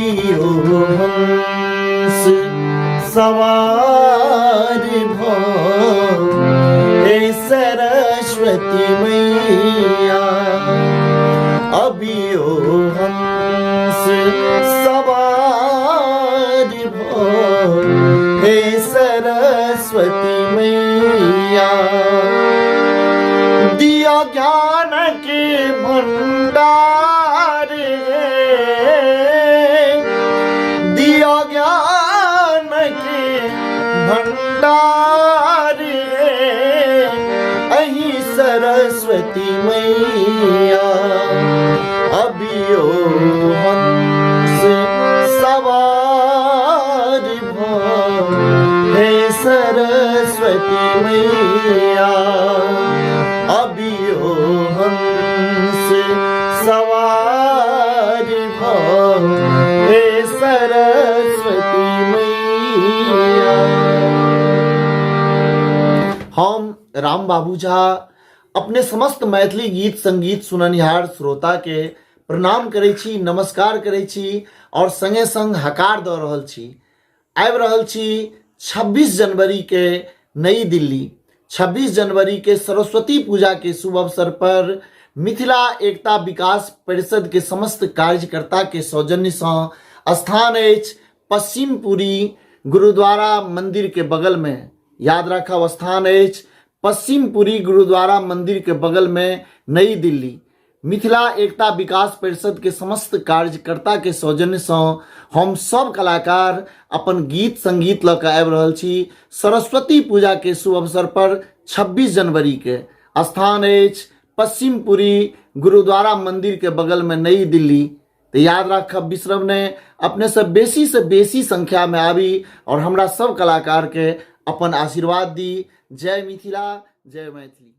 अबियो हंस सवार भ हे सरस्वती मैया, अबियो हंस सवार भ हे सरस्वती मैया। दिया ज्ञान के भंडार हे, दिया ज्ञान के भंडार हे, अही सरस्वती मैया, अबियो हंस सवार भ हे सरस्वती मैया, अबियो हंस सवार भ हे सरस्वती मैया। हम राम बाबू झा अपने समस्त मैथिली गीत संगीत सुननिहार श्रोता के प्रणाम करै छी, नमस्कार करै छी और संगे संग हकार दऽ रहल छी। आबि रहल छी 26 जनवरी के नई दिल्ली। 26 जनवरी के सरस्वती पूजा के शुभ अवसर पर मिथिला एकता विकास परिषद के समस्त कार्यकर्ता के सौजन्य सँ स्थान अछि पश्चिमपुरी गुरुद्वारा मंदिर के बगल में। याद राखब, स्थान अछि पश्चिमपुरी गुरुद्वारा मंदिर के बगल में, नई दिल्ली। मिथिला एकता विकास परिषद के समस्त कार्यकर्ता के सौजन्य सँ हम सब कलाकार अपन गीत संगीत लऽ कऽ आबि रहल छी सरस्वती पूजा के शुभ अवसर पर 26 जनवरी के। स्थान अछि पश्चिमपुरी गुरुद्वारा मंदिर के बगल में, नई दिल्ली। तऽ याद राखब, बिसरब नहि, अपने सब बेसी से बेसी संख्या में आबी और हमरा सब कलाकार के अपन आशीर्वाद दी। जय मिथिला, जय मैथिली।